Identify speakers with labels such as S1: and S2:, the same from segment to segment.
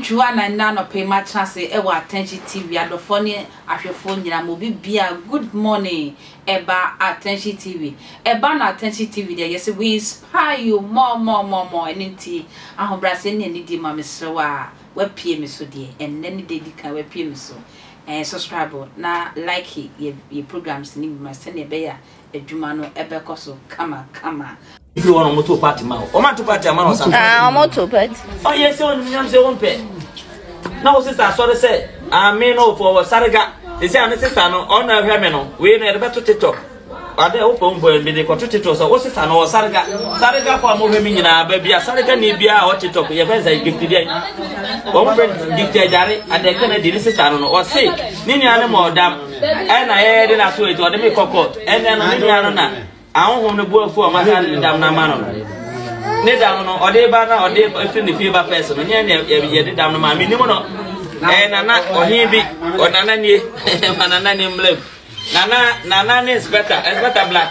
S1: Antwiwa na nnɛ anɔpa yi matena ase wɔ Attention TV adɔfoɔ ne ahwɛfoɔ nyinaa ma obi biara good morning ɛba Attention TV ɛba no Attention TV deɛ yɛse we inspire you more more more more ɛno nti ahobrɛaseɛ ne anidie ma mesrɛ wo a wapue me so deɛ ɛnnɛ ne da edi kan wapue me so ɛɛ subscribe na like yɛ yɛ programs no bi ma sɛdeɛ ɛbɛyɛ a adwuma no ɛbɛkɔ so kama kama.
S2: Firi hɔ na wɔn to party ma wo. Wɔn ato party ama na ɔsan.
S3: Ah, wɔn to party.
S2: Ɔyɛ sɛ ɔnim nyam sɛ wɔn pɛ. Na wo sista asɔre sɛ ame no fɔ wɔ sarega. Sisi a ne sista no ɔno ɛhwɛ me no. Wei no yɛde bɛto TikTok. Ade a wopɛ mpo mede kɔto TikTok sɛ wo sista no wɔ sarega. Sarega fo a mohwɛ me nyinaa baabi a sarega ni biara a ɔwɔ TikTok yɛfɛ sɛ gift deɛ. Wɔn fɛ gift agyare adɛkɛ na di ne sista no no. Ɔse ne nua no ma ɔdam ɛna yɛde no ato eti ɔde me kɔ court. Ɛnɛ no ne nua no na Ahonhom no bo afu a wɔasan de ne dam no ama no no. Ne dam no, ɔde ba na ɔde firi ne fie ba fɛs no, nyɛ ne yɛde dam no maa menim no. Ɛyɛ nana ɔhen bi, ɔnana nie, ma nana nie mmla mu. Nana nana ne inspector, inspector bla.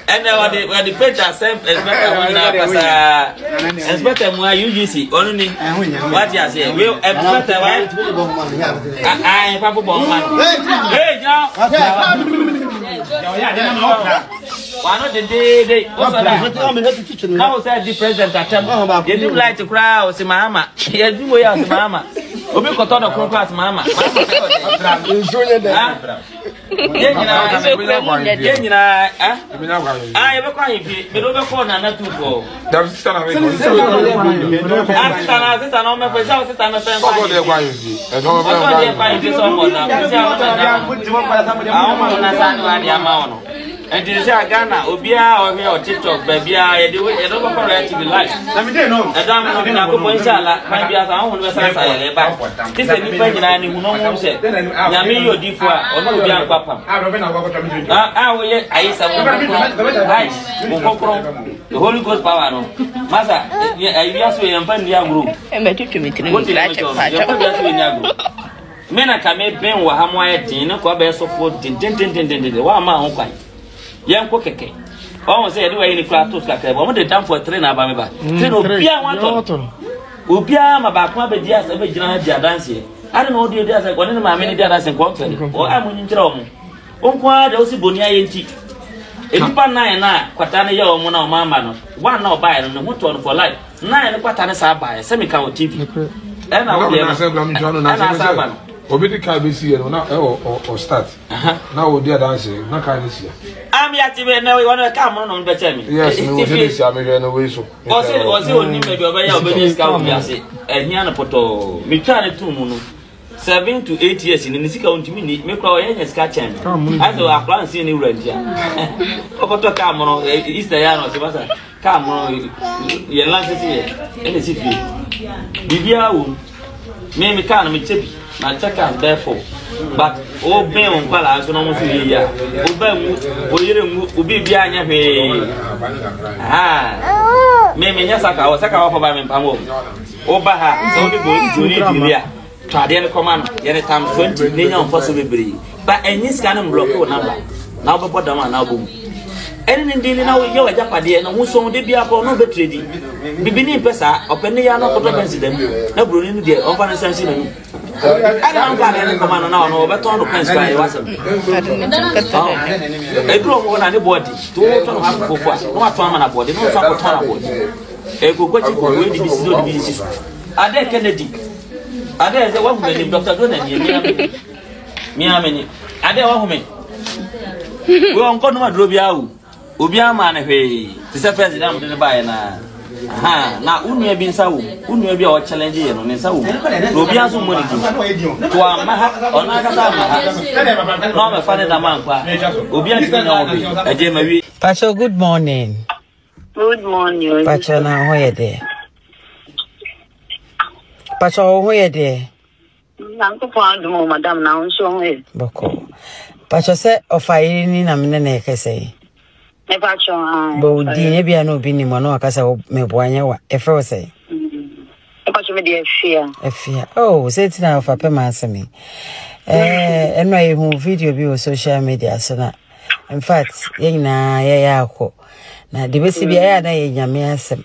S2: Ɛnna ɔde ɔde paint asɛm inspector ho nyinaa pasaa. Inspector mu a UGC, ɔno ni. Wate aseɛ, wei inspector wa. Ayi papo bɔ mma no. Ee gyina. Wano dedeede wosɔ da na wo sɛ di president atɛm yɛdum light koraa ɔsi mahama yɛdum wei ɔsi mahama obi kɔtɔ dɔ koro koraa ɔsi mahama yɛn nyinaa yɛn nyinaa ah ah yɛbɛkɔ ahemfie mede wobɛkɔ nana tumfoɔ ah sista na sista na ɔmɛfɛ sɛ sista mɛfɛ nkɔ ahemfie ɔsɔ deɛ kɔ ahemfie sɛ ɔmɔ nam sɛ ɔmɔ nam ahoma na saa ne wa de ama wo no. Nti sɛ a Ghana obiara a ɔhwɛ wɔ TikTok baabiara yɛde wo yɛde wobɛkɔ Royal TV live. Ɛda no no Nyankopɔn inshallah kwan biara so ahohom no bɛsan sa yɛn ɛba. Te sɛ nnipa nyinaa ne hu no ɔmo sɛ Nyame yɛ odifo a ɔne obi ankɔ apam. Na a woyɛ ayesɛm wo kronkron ice wo kronkron the Holy Ghost power no. Masa wiase yɛn mfa nni agorɔ.
S3: Ɛmɛtwitwi me tirim
S2: Wote ne mɛtɔ no yɛn mfa wiase yɛ nni agorɔ. Me na ka me ben wɔ ha mo ayɛ den ne kɔ abɛyɛ sɔfoɔ dendendendendenden wɔama ho kwan yɛnkɔ kɛkɛ ɔho sɛ yɛde wɔyɛ ne kura to so kakra bi wɔn de damfo tire na aba me ba mm, tire na obiara ho atɔ no obiara ma baako abɛdi asa abɛgyina ha di adanseɛ ade na ɔde odi asa ɔne ne maame ne di adanseɛ nkɔm fɛ ɔ a mo nkyerɛ wɔn wɔn nko ara deɛ ɔsi boni ayɛ nti nnipa nan na kwata no yɛ wɔn na wɔn ama no one na ɔbaeɛ no ne ho tɔ no for life Nine no kwata ne saa baeɛ sɛ meka wɔ TV. Ɛna wo deɛ no ɛna asa aba no.
S4: Obi de kaa bɛsi yɛ no na ɛwɔ ɔ start na ɔdi adanse na kaa ne sia.
S2: Ami ati bɛ na wɔn kaa mo no bɛkyɛ mi.
S4: Yes mi wɔ sɛ de sia mi hwɛ no wei so.
S2: Ɔsɛ ɔsɛ onim baabi ɔbɛyɛ a ɔbɛnya sika wɔ wiase ɛhia no pɔtɔɔ metwa ne tum mu no 7 to 8 years ni ne sika ontumi ni me kora ɔyɛ nya sika kyɛn me asɛ akora nsen ne wura ntia ɔkɔtɔ kaa mo no Easter yɛ ano ɔsɛ basa Kaa mono yɛn lansese yɛ ɛna esi fie. Biribiara wɔ mu. Me me kaa no mekyɛ bi. Makyɛ cars bɛyɛ four. But wo bɛn wo nkwadaa nso na wɔn nso yɛ yie a, wo ba nwu, wo yere nwu, wo biribiara nyɛ hwee. Ahaa. Me menyɛ saka wɔ saka wɔ fɔ ba me mpam wɔ. Wo ba ha sɛ wode broni dili a. Tɔ adeɛ no kɔma no, yɛ no times 20 na nya mfaso bebree. Ba ɛnye sika no mblɔke wo number na wobɛbɔ dam anaa wobɔ mu. Ɛne ne deal na woyɛ w'agyapadeɛ na ho sɔn de biara kɔ na wobɛtredi. Bibini mpɛ saa, ɔpɛ ne yɛ na ɔkɔtɔ pɛnsi dam na buroni no deɛ ɔmfa ne nsa nsi n'anum. Ɛna womfa adeɛ no kɔma no na ɔno ɔbɛtɔn no pɛnsi koraa yɛ w'asɛm. Ɛduru ɔmo hɔ na ne boɔ de, nti wotɔ no half fofo a na watɔn ama no aboɔde na ɔnso akɔtɔn no aboɔde. Ɛkɔkɔ akyi kɔ wei de bi si so de bi si so. Adɛ Kennedy. Adɛ sɛ wahu m'anim Dr. Dona nie mea me mea me ni. Adɛ wahu me. Wei ɔnkɔ nom aduro biara o. Obiara maa no hwee. Te sɛ first na mede no baeɛ na. Aha, na wo nua bi nsa wɔ mu. Wo nua bi a ɔchallenge yɛ no ne nsa wɔ mu. Na obiara nso mmɔ ne din. To amma ha, ɔno ankasa amma ha. Na ɔmɛfa ne dam ankɔ a, obiara ntumi nyɛ wo hwee. Ɛgye ma wie.
S5: Pacho, good morning.
S6: Good morning.
S5: Pacho na ho yɛ deɛ. Pacho wo ho yɛ deɛ.
S6: Nyankopɔn adom o madam na wo nso ho yɛ.
S5: Bɔkɔ. Pacho sɛ ɔfa yere ni na mene na ɛkɛsɛ yi.
S6: Me pacho ah.
S5: Bɔ wo din ebia na obi nim ɔno akasa wo meboa nyɛ wa. Ɛfrɛ wo sɛ.
S6: Me pacho me de afia.
S5: Afia. Oh, sɛ ti na ɔfa pɛ ma asɛm yi. Eh, ɛno a yɛhu video bi wɔ social media so na in fact yɛn nyinaa yɛyɛ akɔ. Na de bɛsi biara na yɛ nyame asɛm.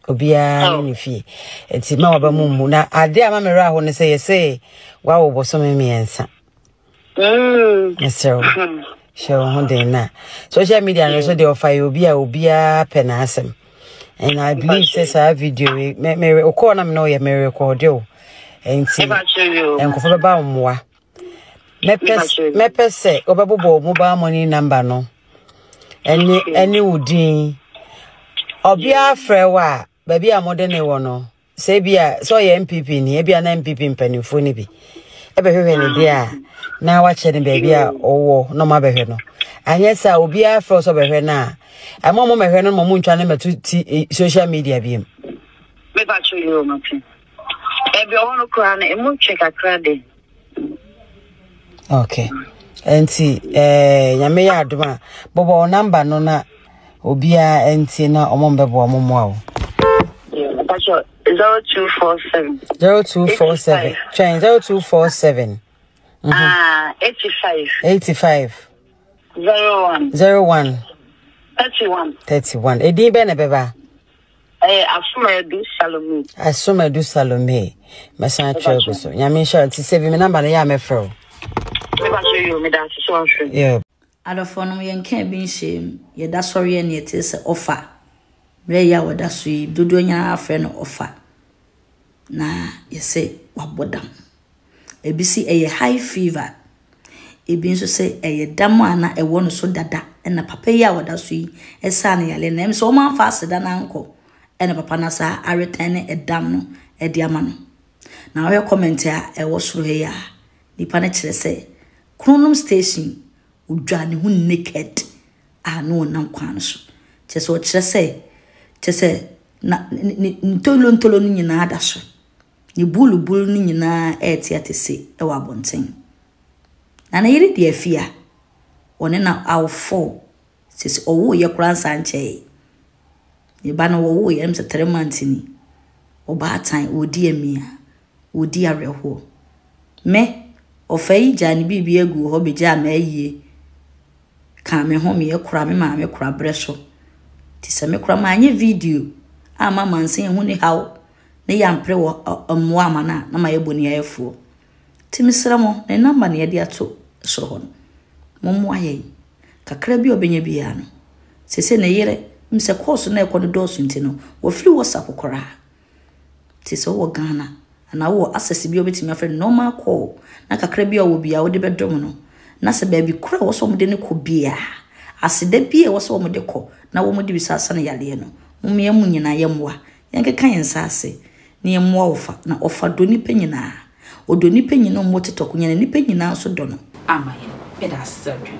S5: Obiara ne ne fie. Nti ma waba mu mmu. Na ade a ma me werɛ aho ne sɛ yɛsɛ wawo bosome mmiɛnsa. Mesrɛ wo, hyɛ wo ho den na social media no so deɛ ɔfa yɛ obi a obiara pɛ n'asɛm. And I believe sɛ saa video yi me me okɔɔ na me na ɔyɛ me rekɔɔde o. Nti nkurɔfoɔ bɛba wo mmoa. Mɛpɛ mɛpɛ sɛ wɔbɛbobɔ mobile money number no ɛne ɛne wo din. Ɔbea frɛ wo a baabi a mode ne wɔ no sɛ ebi a sɛ ɔyɛ NPP ni ebi a na NPP mpanimfoɔ no bi ɛbɛhwehwɛ ne deɛ a na wakyɛ no baabi a ɔwɔ na ɔmo abɛhwɛ no. Anyɛ sɛ obiara frɛ wo sɛ ɔbɛhwɛ no a ɛma ɔmo mɛhwɛ no ma ɔmo ntwa no mɛto ti eh, social media bi mu.
S6: Mepa kyɛ yi o mate. Baabi ɔwɔ no koraa no emu twe kakra de.
S5: Okay. Nti eh nyame yɛ adom a bɔbɔ wo number no na obiara ntie na ɔmo mbɛboa ɔmo mmoa wo.
S6: Mpacho 0247.
S5: 0247. Twɛn 0247.
S6: Mm -hmm. Ah, 85.
S5: 85.
S6: 01.
S5: 01.
S6: 31.
S5: 31. Edin bɛn na ɛbɛba?
S6: Ɛyɛ Asomadu Salome.
S5: Asomadu Salome. Mɛsan atwerɛ agu so. Nyame nhyira nti save me number no yɛ a mɛfrɛ wo.
S6: Meba so yo, meda ase so afrɛ.
S5: Yeah.
S7: Adɔfoɔ nom yɛnkaa bi nhyɛɛ mu, yɛda sɔreɛ na yɛtee sɛ ɔfa, berɛ yi a wɔda so yi dodoɔ nyinaa frɛ no ɔfa, na yɛse wabɔ dam. Ebi se ɛyɛ high fever, ebi nso se ɛyɛ dam a na ɛwɔ no so dada na papa yi a ɔda so yi saa no yareɛ no. Na ɛm sɛ wɔamfa aseda no ankɔ ɛna papa no asa aretɛn ne ɛdam no de ama no. Na wohwɛ comment a ɛwɔ soro ha yi a, nipa no kyerɛ sɛ Kronom station odwaa ne ho naked a na ɔnam kwan no so. Kyerɛ sɛ ɔkyerɛ sɛ kyerɛ sɛ na ne ne ntolontolo no nyinaa da so. Ne bulubulu no nyinaa rete atese wɔ abɔnten. Na ne yere de afi a ɔne no awofo sese ɔwoeɛ koraa nsa nkyɛe. Ne ba no wɔwoeɛ ɛm sɛ 3 months ni. Ɔbaatan, ɔredi amia, ɔredi awerɛhoɔ. Me, ɔfa yi gyaa ne biribi agu hɔ bɛgyaa m'ayie kaa me ho meyɛ kora me maame kora berɛ so. Nti sɛ me kora manyɛ video amma amansan ahu ne haw ne yɛampere wɔ mmoa ama no a, na mayɛ boniayɛfoɔ. Nti mesrɛ mo, ne number na yɛde ato soro hɔ no, mommoa yɛn. Kakra bi a ɔbɛnya biara no, seesei ne yere, m sɛ kɔɔso no a ɛkɔ no dɔɔso nti no, wafiri WhatsApp koraa. Nti sɛ wowɔ Ghana anaa wowɔ access bi a wobɛtumi afrɛ no normal call na kakra bi a ɔwɔ biara wode bɛdom no, na sɛ baabi koro a ɛwɔ sɛ wɔde no kɔ biara, aseda bi a ɛwɔ sɛ wɔde kɔ na wɔde bisa asa no yareɛ no, mommea mu nyinaa yɛmmoa. Yɛnkeka yɛn nsa ase na yɛmmoa ɔfa, na ɔfa dɔ nnipa nyinaa. Ɔdɔ nnipa nyinaa mmɔ titɔk nyɛ na nnipa nyinaa nso dɔ no.
S1: Ama yɛn. Meda ase sɛ wotwɛn.